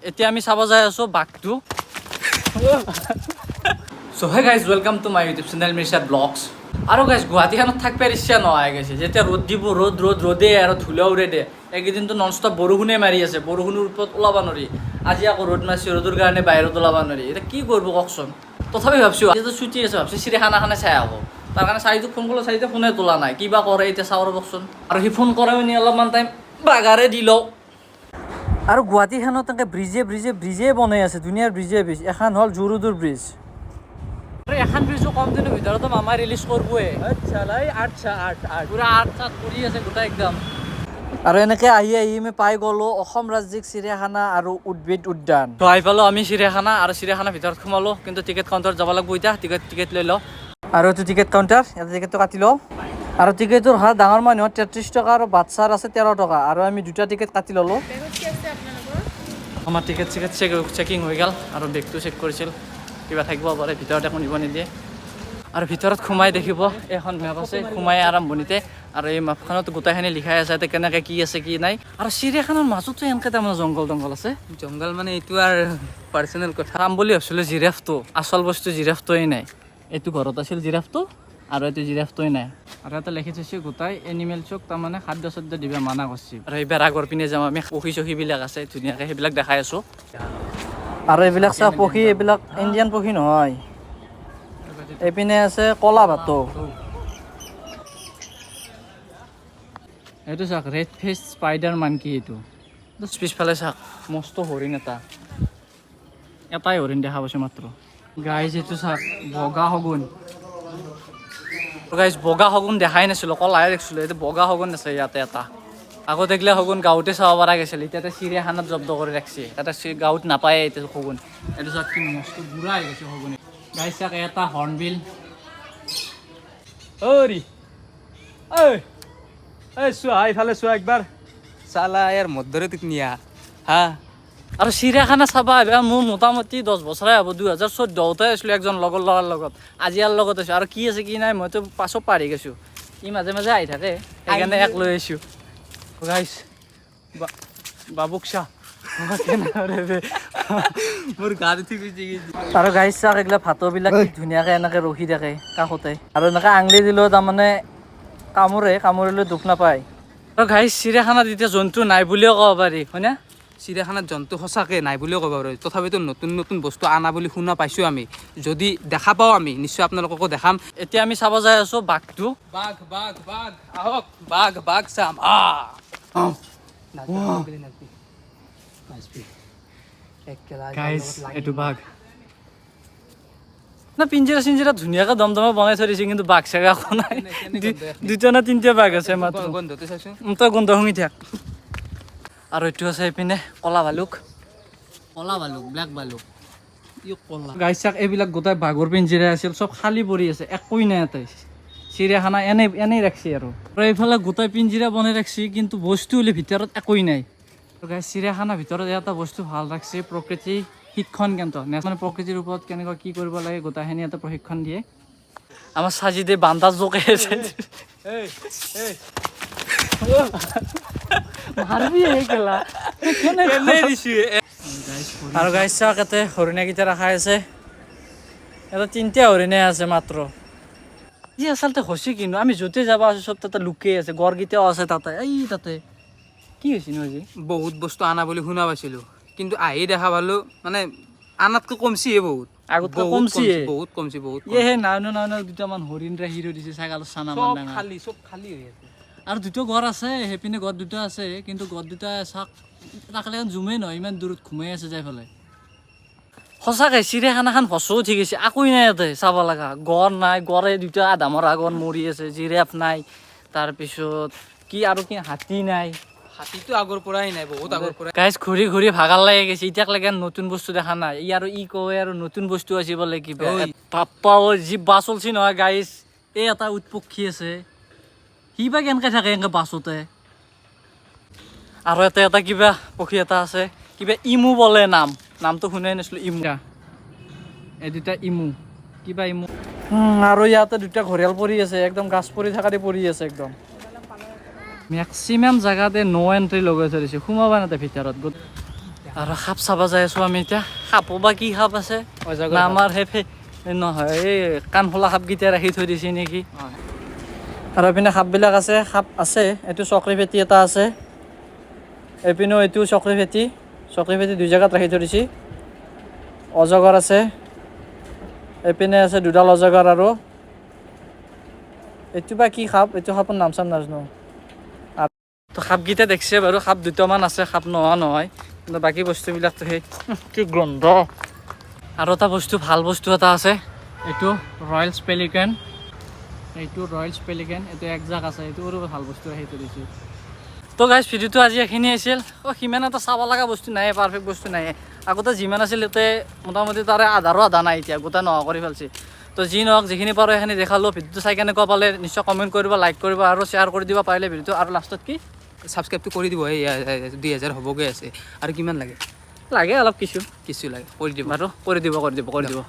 এতিয়া আমি চাব যাই আছোঁ বাঘটো। So hey guys, welcome to my YouTube channel Mirchat Vlogs। আৰু গাইজ, গুৱাহাটীখনত থাকিব ইচ্ছা নোহোৱা গৈছে। যেতিয়া ৰ'দ দিব, ৰ'দ ৰ'দ ৰ'দেই আৰু ধূলা উৰে দিয়ে। এইকেইদিনতো নন ষ্টপ বৰষুণে মাৰি আছে, বৰষুণৰ ওপৰত ওলাব নোৱাৰি। আজি আকৌ ৰ'দ মাৰিছে, ৰ'দৰ কাৰণে বাহিৰত ওলাব নোৱাৰি। এতিয়া কি কৰিব কওকচোন? তথাপি ভাবছোঁ, আজিতো ছুটি আছে, ভাবছোঁ চিৰিয়াখানাখনে চাই আহোঁ। তাৰ কাৰণে চাৰিটোক ফোন কৰিলোঁ, চাৰিটোৱে ফোনে তোলা নাই। কিবা কৰে এতিয়া চাওঁ ৰ'বকচোন। আৰু সি ফোন কৰে নি অলপমান টাইম বাগাৰে দি লওঁ। আৰু গুৱাহাটীখনত তেনেকৈ ব্ৰিজে ব্ৰিজে ব্ৰিজে বনাই আছে, ধুনীয়া ব্ৰিজে ব্ৰিজ। এখন হ'ল জুৰুডুৰ ব্ৰিজ আৰু এখন ব্ৰিজো কম দিনৰ ভিতৰতো মামাই ৰিলিজ কৰিবই। আচ্ছা লাই, আচ্ছা, আঠ আঠ। পুৰা আঠ চাঠ কৰি আছে গোটেই একদম। আৰু এনেকে আহি আহি আমি পাই গ'লো অসম ৰাজ্যিক চিৰিয়াখানা আৰু উদ্ভিদ উদ্যান। তো আহি পালো আমি চিৰিয়াখানা আৰু চিৰিয়াখানাৰ ভিতৰত সোমালো, কিন্তু টিকেট কাউণ্টাৰত যাব লাগিব। এতিয়া টিকেট টিকেট লৈ লওঁ। আৰু এইটো টিকেট কাউণ্টাৰ, ইয়াতে টিকেটটো কাটি লওঁ। আৰু টিকেটৰ হাৰ ডাঙৰ মানুহৰ 33 টকা আৰু বাচ্ছাৰ আছে 13 টকা। আৰু আমি দুটা টিকেট কাটি ল'লোঁ। বেগত কি আছে আপোনালোকৰ? আমাৰ টিকেট চিকেট চেকিং হৈ গ'ল আৰু বেগটো চেক কৰিছিল, কিবা থাকিব পাৰে ভিতৰত, একো নিব নিদিয়ে। আৰু ভিতৰত সোমাই দেখিব এখন মেপ আছে সোমাই আৰম্ভণিতে। আৰু এই মেপখনত গোটেইখিনি লিখাই আছে ইয়াতে কেনেকৈ কি আছে কি নাই। আৰু চিৰিয়াখানাৰ মাজতো এনেকৈ তাৰমানে জংঘল জংঘল আছে। জংঘল মানে এইটো আৰু পাৰ্চনেল কথা। চাম বুলি ভাবিছিলোঁ জিৰাফটো, আচল বস্তু জিৰাফটোৱেই নাই। এইটো ঘৰত আছিল জিৰাফটো আৰু এইটো জিৰাফটোৱেই নাই। আৰু ইয়াতে লিখি থৈছে গোটাই এনিমেলছক তাৰমানে খাদ্য চাদ্য দিব মানা কৰিছে। আৰু এইবাৰ আগৰ পিনে যাম আমি, পক্ষী চক্ষীবিলাক আছে ধুনীয়াকৈ, সেইবিলাক দেখাই আছোঁ। আৰু এইবিলাক চাহ পক্ষী, এইবিলাক ইণ্ডিয়ান পক্ষী নহয়। এইপিনে আছে কলা ভাটৌ। এইটো চাওক, ৰেড ফেচ স্পাইডাৰ মানকি এইটো। পিছফালে চাওক, মস্ত হৰিণ এটা, এটাই হৰিণ দেখা পাইছোঁ মাত্ৰ। গাইজ, এইটো চাওক, বগা শগুন। গাইজ, বগা শগুন দেখাই নাছিলোঁ, কলাহে দেখিছিলোঁ। এইটো বগা শগুন আছে ইয়াতে এটা। আগতে এইগিলা শগুন গাঁৱতে চাব পৰা গৈছিল, এতিয়া এটা চিৰিয়াখানাত জব্দ কৰি ৰাখছে। তাতে গাঁৱত নাপায়ে এতিয়া শগুন। এইটো চাওক, কি মস্ত বুঢ়া হৈ গৈছে শগুন। গাইজ চাওক, এটা হৰ্ণবিল। অৰি ঐ ঐ, চোৱা, এইফালে চোৱা একবাৰ। চালা ইয়াৰ মধ্যৰে তোক নিয়া হা। আৰু চিৰিয়াখানা চাবা আহিবা মোৰ মোটামুটি 10 বছৰে হ'ব। 2014তে আছিলোঁ একজন লগৰ ল'ৰাৰ লগত, আজি ইয়াৰ লগত আছোঁ। আৰু কি আছে কি নাই মইতো পাছত পাহৰি গৈছোঁ। ই মাজে মাজে আহি থাকে, সেইকাৰণে এক লৈ আহিছোঁ। গাইছ, বাবুক চা। মোৰ গাত উঠি গুচি গৈছে। আৰু গাইছ চাওক, এইগিলা ভাটৌবিলাক কি ধুনীয়াকৈ এনেকৈ ৰখি থাকে কাষতে। আৰু এনেকৈ আঙুলি দিলেও তাৰমানে কামোৰে, কামুৰিলেও দুখ নাপায়। আৰু গাইছ, চিৰিয়াখানাত এতিয়া জন্তু নাই বুলিও ক'ব পাৰি, হয়নে? চিৰিয়াখানাত জন্তু সঁচাকৈ নাই বুলিও ক'ব পাৰোঁ। তথাপিতো নতুন নতুন বস্তু আনা বুলি শুনা পাইছোঁ আমি। যদি দেখা পাওঁ আমি নিশ্চয় আপোনালোককো দেখাম। এতিয়া আমি চাব যাই আছোঁ বাঘটো। বাঘ বাঘ বাঘ, আহক, বাঘ বাঘ চাম। আহ, নাচবি নাচবি নাচবি। গাইজ, এইটো বাঘ না, পিঞ্জিৰা চিঞ্জিৰা ধুনীয়াকৈ দমদমে বনাই থৈ দিছে, কিন্তু বাঘ চাগ একো নাই। দুটা না তিনিটা বাঘ আছে মাত্ৰ। গন্ধটো চাইছোঁ। তই গোন্ধ শুঙি থাক। আৰু এইটো আছে এইপিনে কলা ভালুক, কলা ভালুক, ব্লেক ভালুক। গাইজ চাক, এইবিলাক গোটেই বাঘৰ পিঞ্জিৰা আছিল, চব খালী পৰি আছে, একোৱেই নাই ইয়াতে। চিৰিয়াখানা এনেই এনেই ৰাখছি। আৰু আৰু এইফালে গোটেই পিঞ্জিৰা বনাই ৰাখছি, কিন্তু বস্তু হ'লে ভিতৰত একোৱেই নাই। গাইজ, চিৰিয়াখানাৰ ভিতৰত এটা বস্তু ভাল ৰাখছে, প্ৰকৃতি শিক্ষণ কেন্দ্ৰ। মানে প্ৰকৃতিৰ ওপৰত কেনেকুৱা কি কৰিব লাগে গোটেইখিনি ইয়াতে প্ৰশিক্ষণ দিয়ে। আমাৰ সাজিদে বান্দাজ জোকে আছে। মাৰবি এই কেলা। আৰু গাইজ চাওক, ইয়াতে হৰিণাকেইটা ৰখা আছে। ইয়াতে তিনিটা হৰিণে আছে মাত্ৰ। ই আচলতে হৈছে কিনো, আমি য'তে যাব আছো চব তাতে লুকেই আছে, গড়কেইটাও আছে তাতে, এই তাতে। কি হৈছে নো আজি? বহুত বস্তু আনা বুলি শুনা পাইছিলোঁ, কিন্তু আহি দেখা পালোঁ মানে আনাতকৈ কমচিহে বহুত। আগতকৈ বহুত। কমচিহে? বহুত কমচি, বহুত। এই সেই নানো নানো দুটামান হৰিণ ৰাখি থৈ দিছে, ছাগালৰ চানা। চব খালী, চব খালী হৈ আছে। আৰু দুটা ঘৰ আছে সেইপিনে, ঘৰ দুটা আছে, কিন্তু ঘৰ দুটা চাক তাকলে জুমেই নহয়, ইমান দূৰত ঘুমাই আছে যাই পেলাই। সঁচাকে চিৰিয়াখানাখন সঁচও ঠিক আছে, একোৱেই নাই ইয়াতে চাব লগা। গড় নাই, গড়ে দুটা আধা মৰা গড় মৰি আছে, জিৰাফ নাই, তাৰপিছত কি আৰু কি, হাতী নাই। হাতীটো আগৰ পৰাই নাই, বহুত আগৰ পৰাই। গাইজ, ঘূৰি ঘূৰি ভাগাৰ লাগি গৈছে, এতিয়ালৈকে নতুন বস্তু দেখা নাই। ই আৰু ই কয় আৰু নতুন বস্তু আছে বোলে কিবা। ঐ। পাপ্পা ঐ, যি বাছ চলছি নহয় গাইজ। এই এটা উট পক্ষী আছে, সি বা কেনেকে থাকে এনেকে বাছতে। আৰু এটা এটা কিবা পক্ষী এটা আছে, কিবা ইমু বোলে নাম, নামটো শুনাই নাছিলো। ইমু, এই দুটা ইমু, কিবা ইমু। আৰু ইয়াতে দুটা ঘৰিয়াল পৰি আছে, একদম গাছ পৰি থকা দি পৰি আছে একদম। মেক্সিমাম জেগাতে ন' এণ্ট্ৰি লগাই থৈ দিছে, সোমাব নাতে ভিতৰত। আৰু সাপ চাব যাই আছোঁ আমি এতিয়া। সাপো বা কি সাপ আছে। অজগৰ না সাপ। আমাৰ সেই নহয়, এই কাণখোলা সাপকেইটা ৰাখি থৈ দিছে নেকি। আৰু এইপিনে সাপবিলাক আছে, সাপ আছে। এইটো চকৰি ফেটি এটা আছে। এইপিনেও এইটো চকৰি ফেটি, চকৰি ফেটি দুই জেগাত ৰাখি থৈ দিছে। অজগৰ আছে, এইপিনে আছে দুডাল অজগৰ। আৰু এইটো বা কি সাপ, এইটো সাপৰ নাম চাম নাজানো। আৰু তো সাপকেইটা দেখছে বাৰু, সাপ দুটামান আছে, সাপ নোহোৱা নহয়। কিন্তু বাকী বস্তুবিলাকতো সেই কি গোন্ধ। আৰু এটা বস্তু, ভাল বস্তু এটা আছে, এইটো ৰয়েলছ পেলিকেন। এইটো ৰয়েলছ পেলিকেন, এইটো একজাক আছে। এইটো আৰু ভাল বস্তু ৰাখি থৈ দিছে। তো গাইজ, ভিডিঅ'টো আজি এইখিনি আছিল। অ' সিমান এটা চাব লগা বস্তু নাই, পাৰফেক্ট বস্তু নাই। আগতে যিমান আছিল তাতে মোটামুটি তাৰে আধাৰো আধা নাই এতিয়া, গোটেই নোহোৱা কৰি পেলাইছে। তো যি নহওক, যিখিনি পাৰোঁ সেইখিনি দেখালোঁ। ভিডিঅ'টো চাই কেনেকুৱা পালে নিশ্চয় কমেণ্ট কৰিব, লাইক কৰিব আৰু শ্বেয়াৰ কৰি দিব পাৰিলে ভিডিঅ'টো। আৰু লাষ্টত কি? ছাবস্ক্ৰাইবটো কৰি দিব। এই 2000 হ'বগৈ আছে আৰু কিমান লাগে? লাগে অলপ কিছু। কিছু লাগে, কৰি দিব। বাৰু, কৰি দিব, কৰি দিব, কৰি দিব।